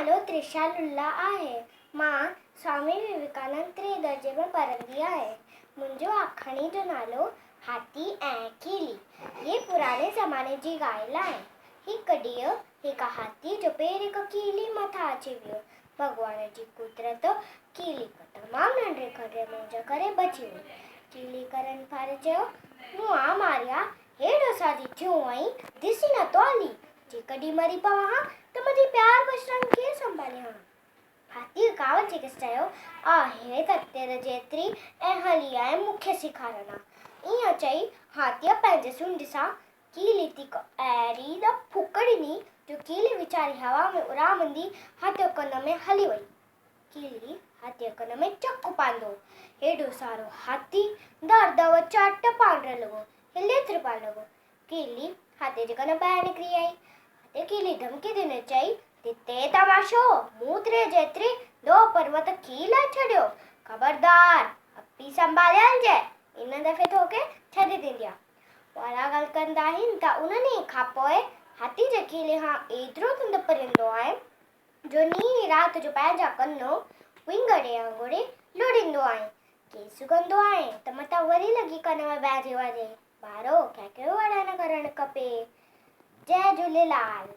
نالو ترشا للا آهي. مان سوامي وويڪانند ٽئين درجي ۾ پڙهندي آهيان. منهنجو آکاڻي جو نالو هاٿي ۽ ڪيلي. هي پراڻي زماني جي ڳالهه آهي. هڪ ڏينهن هڪ هاٿي جو پير هڪ ڪيلي مٿان اچي ويو. ڀڳوان جي قدرت ڪيلي تمام ننڍڙي کڏي منهنجي ڪري بچي وئي. ڪيلي ڪرن ڦاري چيو، مون آ ماريا، هيڏو سادي ٿيون ۽ دسي نه ٿو هلي. جيڪڏهن مري پوان ها ته منهنجي پيار بشرن ڪير سنڀالي ها؟ هاٿيء ڪاوڙ جي کيس چيو، آهي ته تر جيتري ۽ هلي آء مون کي سيکارڻ ها. ائين چئي هاٿيء پنهنجي سونڍ سان ڪيلي تي هڪ اهڙي ته ڦوڪ ڏني جو ڪيلي ويچاري هوا ۾ اڏامندي هاٿيء ڪن ۾ هلي وئي. ڪيلي هاٿيء ڪن ۾ چڪ پاندو. هيڏو سارو هاٿي درد وچان ٽپان لڳو، هلي ٿرپان لڳو. ڪيلي هاٿيء جي ڪن ٻاهر نڪري آئي. هاٿيء ڪيلي ڌمڪي ڏني چئي، تتي تماشو، مون تري جيتري دو پروت کيلائي ڇڏيو. خبردار، اپي سنڀالي هلجي، ان دفعي توکي ڇڏي ڏينديان. وارا ڳالهه ڪندا آهن ته ان ڏينهن کان پوء هاٿي جي ڪيلي کان ايترو تند پرندو آهي جو نيري رات جو پنهنجا ڪن وينگڙي وانگر لوڏيندو آهي. ڪيس ڪندو آهي ته متان وري لڳي ڪن ۾ بهجي وڃي. ٻارو، ڪنهن کي به وڙهڻ ڪرڻ کپي. جئي جهوليلال.